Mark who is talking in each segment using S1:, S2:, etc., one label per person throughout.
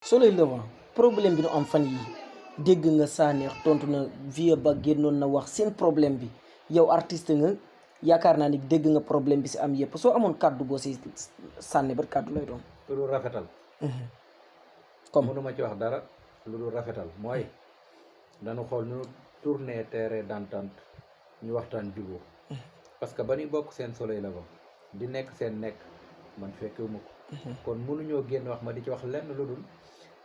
S1: Soleil Levant problème bi nu am fan yii dégg nga Sanekh tontu na Vieux Ba génnoon na wax seen problème bi yow artiste nga yaakaar naa ni dégg nga problème bi si am yëpp soo amoon kàddu boo si sànni ba kàddu lay doon.
S2: lu dul rafetal.
S1: comme
S2: mënuma ci wax dara lu dul rafetal mooy dañu xool nu tourner terrain d'entente ñu waxtaan jubóo parce que ba ñuy bokk seen Soleil Levant di nekk seen nekk man fekkewuma ko kon mënuñoo génn wax ma di ci wax lenn lu dul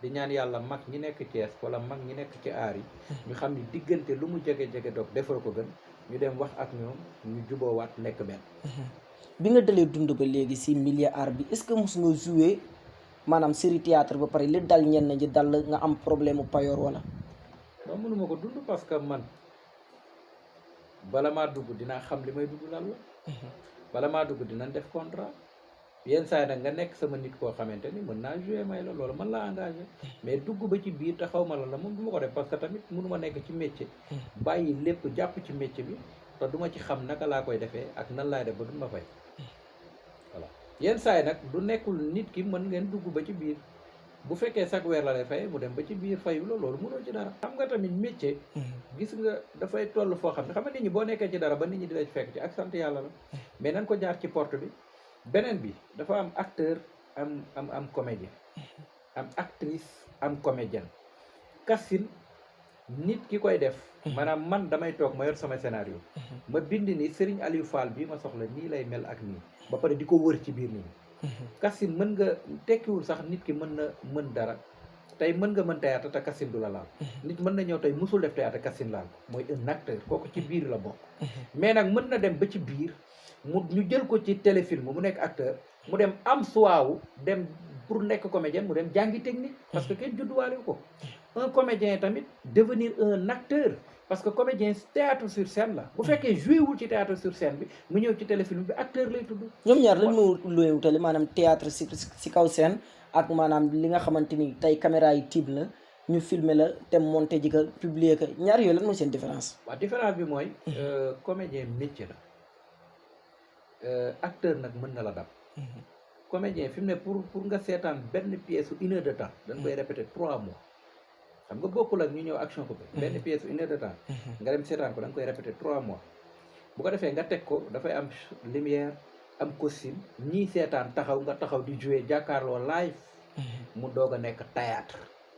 S2: di ñaan yàlla mag ñi nekk Thiès wala mag ñi nekk ci aar yi ñu xam ni diggante lu mu jege-jege doog defar ko gën ñu dem wax ak ñoom ñu juboowaat nekk benn.
S1: bi nga dalee dund ba léegi si milieu art bi est-ce que mos nga joué maanaam série théâtre ba pare li dal ñenn ñi dal nga am problème mu payoor wala.
S2: non mënuma ko dund parce que man bala maa dugg dinaa xam li may dugg lan la. bala maa dugg dinañ def contrat yenn saa yi nag nga nekk sama nit koo xamante ni mën naa joué may la loolu mën laa engagé mais dugg ba ci biir te xaw ma la moom du ma ko def parce que tamit mënuma nekk ci métier bàyyi lépp jàpp ci métier bi te duma ci xam naka laa koy defee ak nan laay def ba duñ ma fay voilà yenn saa yi nag du nekkul nit ki mën ngeen dugg ba ci biir bu fekkee chaque weer la lay fay mu dem ba ci biir fayu la loolu mënoo ci dara xam nga tamit métier gis nga dafay toll foo xam ne xam nga nit ñi boo nekkee ci dara ba nit ñi di la ci fekk ci ak sant yàlla la mais nañ ko jaar ci porte bi beneen bi dafa am acteur am comédien am actrice am comédienne casting nit ki koy def maanaam man damay toog ma yor sama scénario ma bind ni Serigne Aliou Fall bii ma soxla nii lay mel ak nii ba pare di ko wër ci biir nit ñi casting mën nga tekkiwul sax nit ki mën na mën dara tey mën nga mën théâtre te casting du la laal nit mën na ñëw tey musul def théâtre casting laal ko mooy un acteur kooku ci biir la bokk mais nag mën na dem ba ci biir mu ñu jël ko ci téléfilm mu nekk acteur mu dem am suwaawu dem pour nekk comédien mu dem jàngi technique parce que kenn judduwaale ko un comédien tamit devenir un acteur parce que comédien théâtre sur scène la bu fekkee joué wul ci théâtre sur scène bi mu ñëw ci téléfilm bi acteur lay tudd
S1: ñoom ñaar lan moo looy wutale maanaam théâtre si kaw scène ak maanaam li nga xamante ni tey caméra yi tiib la ñu filmer la te monté ji ko publier ko ñaar yooyu lan mooy seen différence.
S2: waaw différence bi mooy comédien métier la acteur nag mën na la dab comédien fi mu ne pour nga seetaan benn pièce su 1 heure de temps dañ koy répéter 3 mois xam nga bokkul ak ñu ñëw action ko benn pièce su 1 heure de temps nga dem seetaan ko da nga koy répéter 3 mois bu ko defee nga teg ko dafay am lumière am costume ñii seetaan taxaw nga taxaw di jouer jàkkaarloo live mu doog a nekk théâtre